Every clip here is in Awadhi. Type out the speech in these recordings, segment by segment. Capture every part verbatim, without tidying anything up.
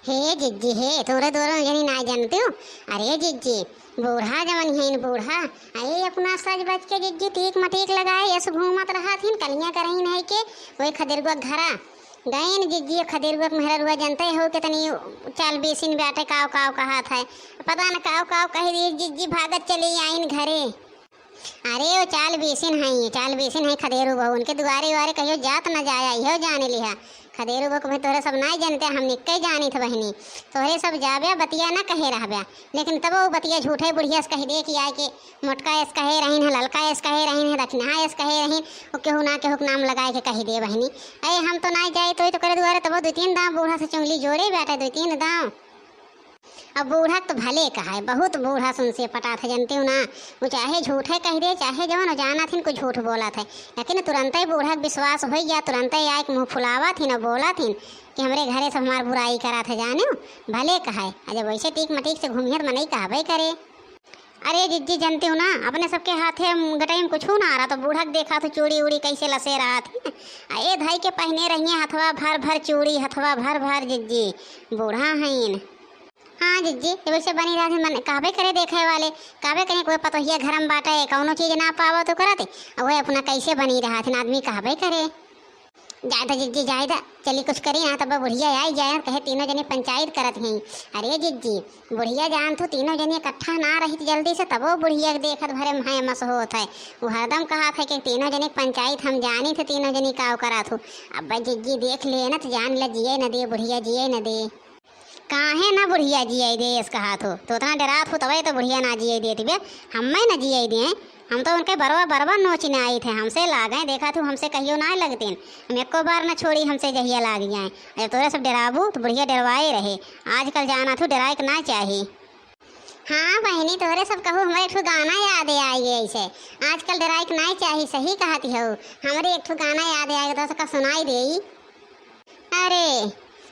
हे जिज्जी, हे, तोरे दोनों जनी नाई जनतेउ। अरे जिज्जी, बूढ़ा जवन हइन बूढ़ा, अरे अपना सज बज के जिज्जी टीक मटीक लगाए, यस घूमत रहत हिन, कलिया करहिन है के, ओए खदेरुआ घरा। गइन जिज्जी, खदेरुआ के मेहररुआ जनते हो, कितनी चाल बेसिन बाटे, काव काव कहत है। पता न काव काव कहि दी, जिज्जी भागत चली आइन घरे। अरे, ओ चाल बेसिन हई, चाल बेसिन हई खदेरू बहू, उनके दुआरे उआरे कहियो जात न जाया, इहो जाने लिहा। खदेरू बहू के भाई तोहरे सब नाई जनते, हम निक्के जानित बहिनी। तोहरे सब जाब्या, बतिया न कहे रहब्या, लेकिन तबो उ बतिया झूठे बुढ़िया से कहि दे कि आए के मोटका एस कहे रहिन है, ललका एस कहे रहिन है, दक्षिणहा एस कहे रहिन, ओ केहू ना केहू के नाम लगाए के कहि दे बहिनी। अरे, हम तो नाई जाए तो, तो करे दुआरे तबो दुइ तीन दाँव बूढ़ा से चुंगली जोड़े बाटे, दुइ तीन दाँव। अब बूढ़ा के तो भले कहाए, बहुत बूढ़ा सुन से पटात है, जनतेउ ना। उ चाहे झूठे कहि दे, चाहे जवन, उ जानत हिन कुछ झूठ बोलत है, लेकिन तुरंते बूढ़ा के विश्वास होइ गया, तुरंते आए के मुँह फुलावत हिन, बोलत हिन कि हमरे घरे सब हमार बुराई करत है, जानेउ, भले कहाए। आ जब वैसे टीक मटीक से घूमिहत मनई कहबे करे। अरे जिज्जी, जनतेउ ना, अपने सबके हाथे गटई में कुछू ना रहा, तो बूढ़ा के देखा तो चूड़ी उड़ी कैसे लसे रहत है। आ ए धाई के पहिने रहिए हथवा भर भर चूड़ी, हथवा भर भर जिज्जी, बूढ़ा हईन। हाँ जिज्जी, ये वैसे बनी रहत है, मन कहबे करे देखे वाले, कहबे करे कोई पतोहिया घर में बाटे, कौनो चीज ना पावत ओकरा ते, आ वह अपना कैसे बनी रहत है, आदमी कहबे करे। जाए दा जिज्जी, जाए दा, चली कुछ करी ना, तब बुढ़िया आई जाए, कहे तीनों जनी पंचायत करत हैं। अरे जिज्जी, बुढ़िया जानत हो, तीनों जनी इकट्ठा ना रहित जल्दी से, तबो बुढ़िया के देखत भरे माया मस होत है। वो हरदम कहत है कि तीनों जनी पंचायत हम जानित है, तीनों जनी काव करत हो। अब जिज्जी देख ले ना, तो जान ले जिए न दे, बुढ़िया जिए न दे। काहे ना बुढ़िया जिए दे, एस कहत हो? तो उतना डरात हो, तबे तो बुढ़िया ना जिए देत बे। हम्मे ना जिए दे, हम तो उनके बरवा, बरवा नोच नाई थे, हमसे लागे, देखा तू, हमसे कहियो ना लगतीन। हम एको बार ना छोड़ी, हमसे जहिया लाग जाए। जब तोरे सब डराबू, तो बुढ़िया डरवाए रहे। आजकल जाना तू, डराए के ना चाही। हाँ बहिनी, तोरे सब कहू, हमरे एक ठो गाना याद आई गए ऐसे। आजकल डराए के ना चाही, सही कहती हो। हमरे एक ठो गाना याद आई गए, तो सबका सुनाई देई। अरे,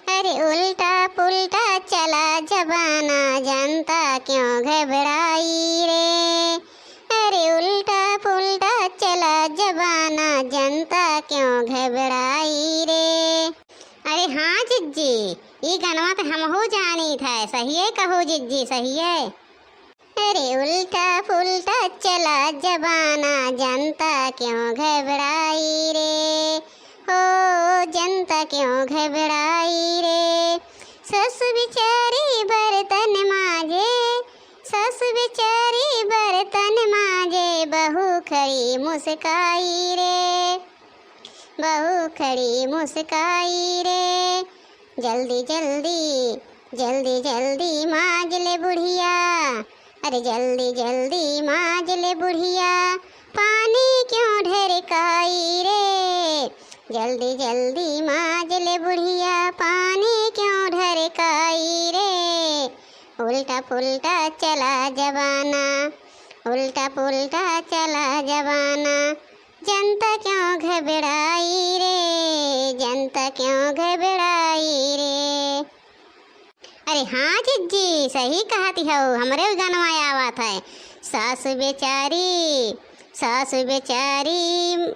अरे उल्टा पुल्टा चला जमाना, जनता क्यों घबराई रे। अरे उल्टा पुल्टा चला जमाना, जनता क्यों घबराई रे। अरे हाँ जिज्जी, ई गनवा तो हमहू जानित है, सहिए कहू जिज्जी, सहिए। अरे उल्टा पुल्टा चला जमाना, जनता क्यों घबराई रे, हो जनता क्यों घबराई रे। सास बेचारी बर्तन माजे, सास बेचारी बर्तन माजे, बहू खड़ी मुस्काई रे, बहू खड़ी मुस्काई रे। जल्दी जल्दी, जल्दी जल्दी माज ले बुढ़िया, अरे जल्दी जल्दी माज ले बुढ़िया, पानी क्यों ढरकाई रे। जल्दी जल्दी माज ले बुढ़िया, पानी क्यों ढरकाई रे। उल्टा पुल्टा चला जमाना, उल्टा पुल्टा चला जमाना, जनता क्यों घबराई रे, जनता क्यों घबराई रे। अरे हाँ जिज्जी, सही कहती हो, हमरे भी गनवा आवत है। सास बेचारी, सास बेचारी,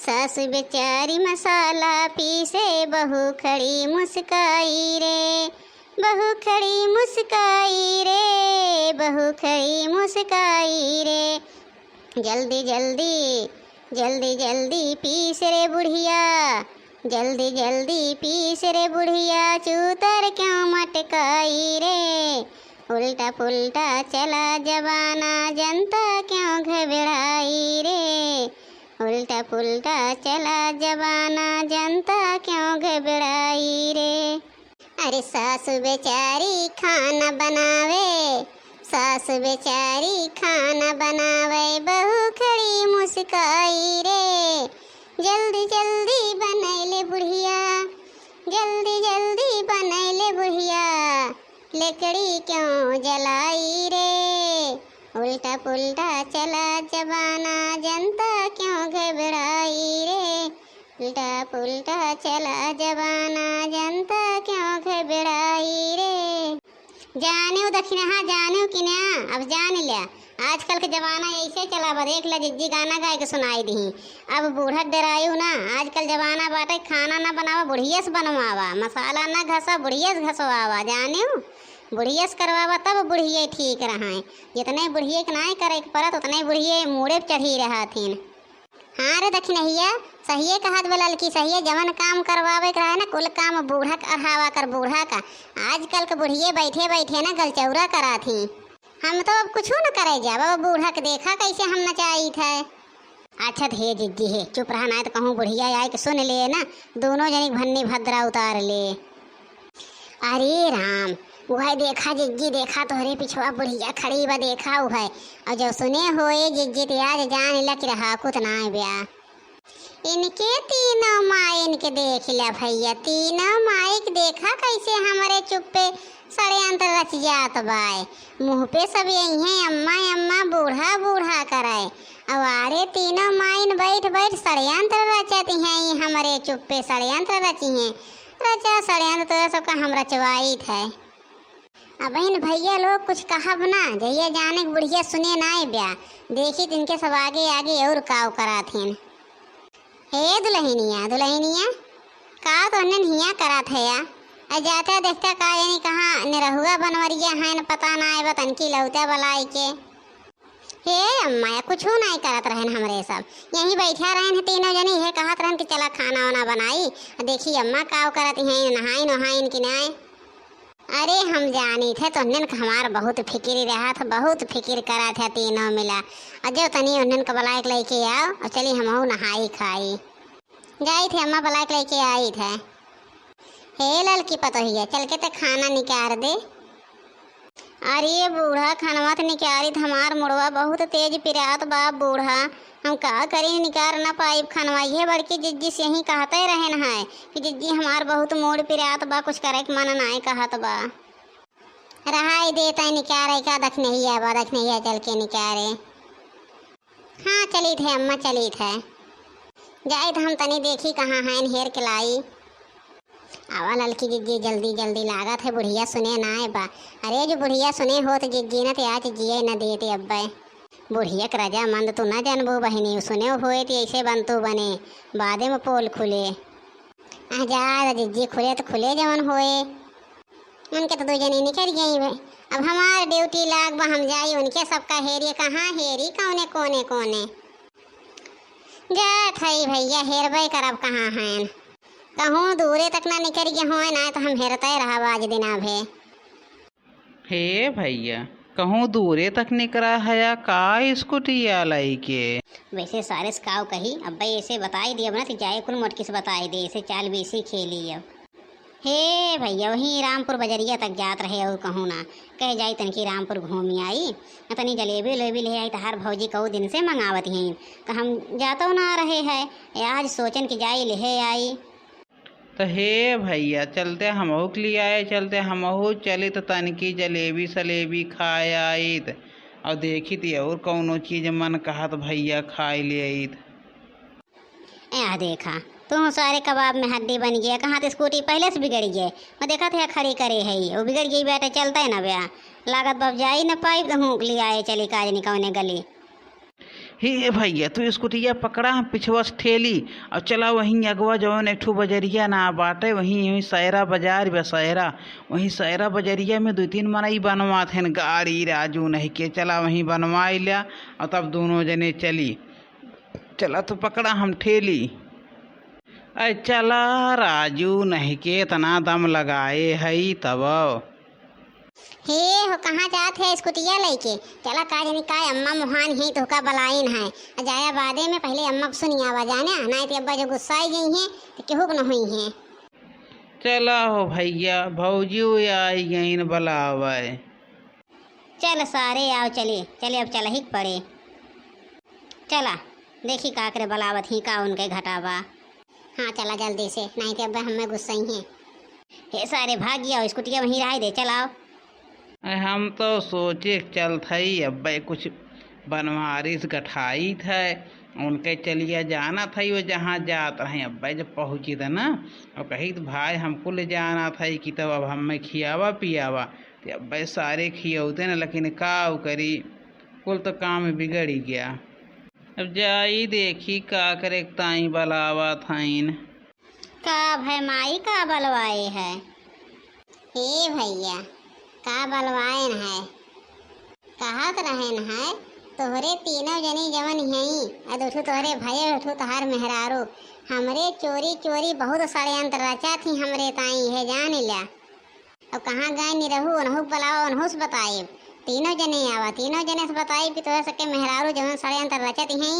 सास बेचारी मसाला पीसे, बहू खड़ी मुस्काई रे, बहू खड़ी मुस्काई रे, बहू खड़ी मुस्काई रे। जल्दी जल्दी, जल्दी जल्दी पीस रे बुढ़िया, जल्दी जल्दी पीस रे बुढ़िया, चूतर क्यों मटकाई रे। उल्टा पुल्टा चला जमाना, जनता क्यों घबराई रे। उल्टा पुल्टा चला जमाना, जनता क्यों घबराई रे। अरे सासु बेचारी खाना बनावे, सासु बेचारी खाना बनावे, बहू खड़ी मुस्काई रे। जल्दी जल्दी बनैले बुढ़िया, जल्दी जल्दी बनैले बुढ़िया, लकड़ी क्यों जलाई रे। उल्टा पुल्टा चला जमाना, जनता क्यों घबराई रे। उल्टा पुल्टा चला जमाना, जनता क्यों घबराई रे। जानेउ दखिनहा, जानेउ कि ना, अब जान ल्या। आजकल के जमाना ऐसे चला बा, देख ला जिज्जी गाना गाय के सुनाई दिही। अब बूढ़ा के डेरायु ना, आजकल जमाना बाटे खाना ना बनावा, बुढ़िया से बनवावा, मसाला ना घसा, बुढ़िया से घसवावा, जानियो? बुढ़िया से करवावा तब बुढ़िया ठीक रहे। जितने बुढ़िया के नाय करे के परत, उतने बुढ़िया मूड़े पे चढ़ी रहथिन। हाँ रे दखिनहिया, सहिए कहत बा ललकी, सहिए जवन काम करवावे के रहे ना, कुल काम बूढ़ा के अढ़ावा कर, बूढ़ा का। आजकल के बुढ़िए बैठे बैठे ना गलचौरा कराथी। हम तो अब कुछू न करे जाब, अब बूढ़ा के देखा कैसे हम नचाइत है। अच्छा त हे जिज्जी हे, चुप रहा, नाय त कहूँ बुढ़िया आए के सुन ले ना, दोनों जनी के भन्नी भद्रा उतार ले। अरे राम, उहै देखा जिज्जी, देखा तोहरे पिछवा बुढ़िया खड़ी बा, देखा उहै। और जब सुने होए जिज्जी त आज जान ला कि रहा कुत नाय ब्या। इनके तीनों माइन के देख ला भैया, तीनों माई के देखा कैसे हमरे चुप्पे षड्यंत्र रच जात बाय। मुँह पे सब यही अम्मा अम्मा, बूढ़ा बूढ़ा करे। अब आरे तीनों माइन बैठ बैठ षड्यंत्र रचत हैं, ई हमरे चुप्पे षड्यंत्र रची हैं। रचा षड्यंत्र तो सबका हम रचवाइत है। अब इन भैया लोग कुछ कहब ना, जहिया जाने के बुढ़िया सुने ना ब्या, देखी त इनके सब आगे आगे और काव करात हैं। हे दुलहिनिया, दुलहिनिया, का तो अन्नन हिया करात है या? आ जाता देखता का जानी कहाँ निरहुआ बनवरिया हैं न, पता ना आए बा तनकी लौटा बलाई के। हे अम्मा, या कुछू नाई करत रहन हमरे सब, यहीं बैठा रहन है तीनों जनी, हे कहत रहन कि चला खाना वाना बनाई, आ देखी अम्मा काव करत हैं, नहाइन वहाइन कि नाय। अरे हम जानी थे तो उन्हन का हमार बहुत फिकिर रहा था, बहुत फिकिर करा था तीनों मिला। अजो तनी उन्हन का बुलाए के लेके आओ और चली हमहू नहाई खाई। जाई थे अम्मा बुलाए के लेके आई थे। हे ललकी पतोहिया, चल के ते खाना निकार दे। अरे बूढ़ा, खनवा त निकारित हमार मुड़वा बहुत तेज पिरात बा बूढ़ा, हम का करी, निकार न पाइब खनवा। इहे बड़की जिज्जी से यही कहते रहन है कि जिज्जी हमार बहुत मूड़ पिरात बा, कुछ करे के मन नाय कहत बा। रहाई दे तै निकारे का, दखनहिया बा, दखनहिया चल के निकारे। हाँ, चलित है अम्मा, चलित है। जाइत हम तनी देखी कहाँ हैं, हेर के लाई। आवा ललकी जिज्जी, जल्दी जल्दी, लागत है बुढ़िया सुने ना आए बा। अरे जो बुढ़िया सुने होत जिज्जी न ते आज जिए न देते अब्बे। बुढ़िया के रजामंद तू न जानबू बहिनी, सुने होए ते ऐसे बनतू बने, बादे में पोल खुले। आ जा जिज्जी, खुले तो खुले जवन होए। उनके तो दो जने निकल गई बे। अब हमार ड्यूटी लाग बा, हम जाई उनके सबका हेरिए, कहाँ हेरी कौने कोने कोने। जात हई भैया, हेरबे करब कहाँ हैं। कहूँ दूरे तक ना निकल गए होए ना, तो हम हेरते रहब आज दिना भे। हे भैया, कहूँ दूरे तक निकरा है या का स्कूटिया लइके? वैसे सारे से काव कही, अब भाई ऐसे बताई दिया ना, तो जाए कुल मोटकी से बताई दे, ऐसे चाल बेसी खेली अब। हे भैया, वहीं रामपुर बजरिया तक जात रहे और कहूँ ना, कहे जाई तनकी रामपुर घूमी आई, आ तनी जलेबी उलेबी ले आई, तहार भौजी कऊ दिन से मंगावत हैं, तो हम जातो ना रहे है, आज सोचन कि जाई ले आई। तो हे भैया, चलते हमहू के लिए आए, चलते हमहू चलित तनकी जलेबी सलेबी खाए आइत, और देखित और कौनो चीज मन कहत भैया खाए ले आइत। ए, आ देखा, तू सारे कबाब में हड्डी बन गया। कहाँ तो स्कूटी पहले से बिगड़ गए, मैं देखा था खड़ी करे है, वो बिगड़ गई बेटा, चलता है ना बया। लागत बाप जाई न पाई, तो हूँ लिया आए चली काज नहीं कौने गली। हे भैया, तू स्कूटिया पकड़ा, हम पिछवा से ठेली, और चला वहीं अगवा जौन एक ठो बजरिया ना बाटे, वहीं, वहीं सैरा बाजार बा, सैरा, वहीं सैरा बजरिया में दो तीन मनई बनवात हैं गाड़ी, राजू नहीं के, चला वहीं बनवाई ल्या, और तब दोनों जने चली। चला तो पकड़ा हम ठेली। अरे चला राजू, नहीं के इतना दम लगाए हई तब। हे हो, कहाँ जात है स्कूटिया लेके? चला का जानी का अम्मा मोहान है तोहका बलाइन है। आ जाया बादे में, पहले अम्मा को सुनी आवा जाने, नहीं तो अब्बा जो गुस्साई गई हैं तो केहू के न हुई हैं। चला हो भैया, भौजियो आई गईन बलावे। चल सारे आओ, चले चले, अब चलही के पड़े। चला देखी का करे बलावत ही, का उनके घटावा। हाँ चला जल्दी से, नहीं तो अब हमें गुस्सा ही है। हे सारे भागी आओ, स्कूटिया वहीं रहाई दे, चलाओ। अरे हम तो सोचे के चलत हई, अब्बे कुछ बनवारी से गठाई थे, उनके चलिया जाना था वो जहाँ जात रहे। अब्बे जब पहुँची थे ना, और कही तो भाई हमको ले जाना था कि तब अब हमें खियावा पियावा, तो अब्बे सारे खियौते न, लेकिन का करी। कुल तो काम बिगड़ी गया। अब जाई देखी का करे ताई बलावत हईन। का भय माई, का बलवाए है? हे भैया, का बलवाएन है? कहत रहेन है, तोहरे तीनों जनी जवन हई, आ दुठू तोहरे भये, दुठू तोहार मेहरारू, हमरे चोरी चोरी बहुत षड्यंत्र रचा थी हमरे ताई, है जान ल्या। अब कहाँ गए निरहू, ओनहू के बुलावा, ओनहू से बताइब। तीनों जने आवा, तीनों जने से बताइब कि तोहरे सबके मेहरारू जवन षड्यंत्र रचत हई,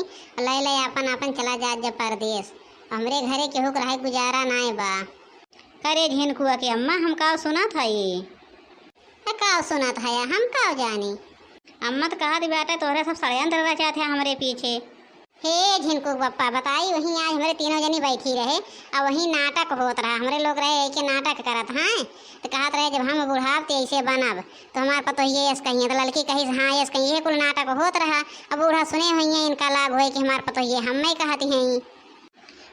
लै लै आपन आपन चला जात जा परदेस। हमरे घरे केहू के रहे गुजारा नाय बा। करे झिनकुआ के अम्मा, हम का सुनत हई? ए, का सुनत हया? हम का जानी? अम्मा तो कहत बाटे तोहरे सब षड्यंत्र रचत है हमरे पीछे। हे झिनकू के बप्पा, बताई वहीं आज हमरे तीनों जनी बैठी रहे, और वहीं नाटक होत रहा, हमरे लोग रहे के नाटक करत हैं, तो कहत रहे जब हम बुढ़ाब तो ऐसे बनब, तो हमार पतोहिए यस कहिए, तो लड़की कही हाँ यस कहिए, कुल नाटक होत रहा। अब बूढ़ा सुने हुई हैं, इनका लाग होए कि हमार पतोहिए हमें कहती हैं।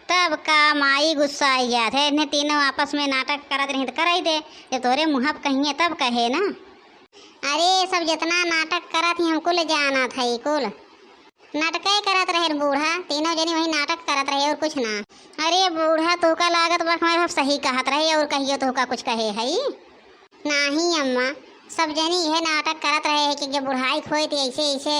तब का माई गुस्सा आई जात है, इन्हें तीनों आपस में नाटक करत रही तो कराई दे, जब तोरे मुँह पे कहिए तब कहे ना। अरे सब जितना नाटक करत ही हम कुल जानत है, कुल नाटके करत रहे बूढ़ा, तीनों जनी वही नाटक करत रहे और कुछ ना। अरे बूढ़ा तोहका लागत बा हमारे सब सही कहत रहे और कहियो तोहका कुछ कहे है? नाही अम्मा, सब जनी यह नाटक करत रहे है कि जब बुढ़ाई खोए तो ऐसे ऐसे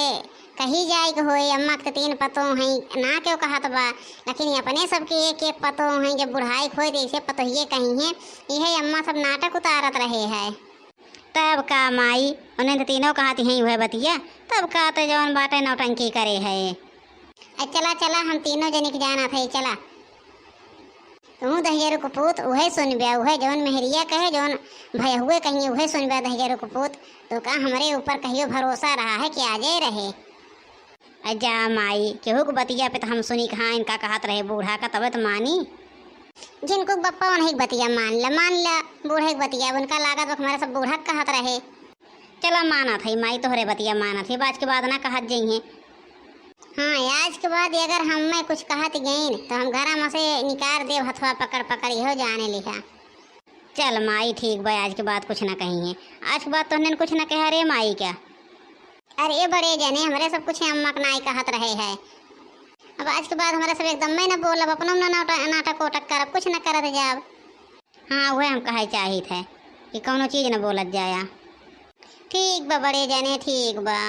कही जाए के होए, अम्मा के तो तीन पतोह हैं, ना क्यों कहत बा, लेकिन ये अपने सबके एक एक पतोह हैं, जब बुढ़ाई खोए तो ऐसे पतोहिए कही हैं, यह अम्मा सब नाटक उतारत रहे है। तब का माई, उन्हें तो तीनों कहती हैं वह बतिया, तब का तो जवन बाटे नौटंकी करे है। ए, चला चला, हम तीनों जनी के जाना था, चला। तू दहिजरू के पूत, उहे सुनबे, उहे जौन मेहरिया कहे, जौन भयहुए कहिए, उहे सुनबे दहिजरू के पूत। तो का हमरे ऊपर कहियो भरोसा रहा है कि आजे रहे? अजा माई, केहू के बतिया पे तो हम सुनी कहाँ इनका कहत रहे बूढ़ा का, तबे तो मानी। जिनको बप्पा उन्हीं के बतिया मान ला, मान ला बूढ़े के बतिया, उनका लागत बा हमारा सब बूढ़ा के कहत रहे। चला मानत है माई, तोहरे बतिया मानत है, आज के बाद ना कहत जइहें। हाँ, आज के बाद अगर हमें कुछ कहत गईन तो हम घरा में से निकार देब हथवा पकड़ पकड़, इहो जाने लिहा। चल माई, ठीक बा, आज के बाद कुछ ना कही है। आज के बाद तोहने कुछ ना कहा रे माई क्या? अरे बड़े जने, हमरे सब कुछ अम्मा के नाई कहत रहे है। अब आज के बाद हमरे सब एकदम में ना बोलब, अपनो ना नाटक, नाटक ओटक करब, कुछ ना करत जाब। हाँ, वह हम कहे चाहित है कि कौनो चीज ना बोलत जाया। ठीक बा बड़े जने, ठीक बा।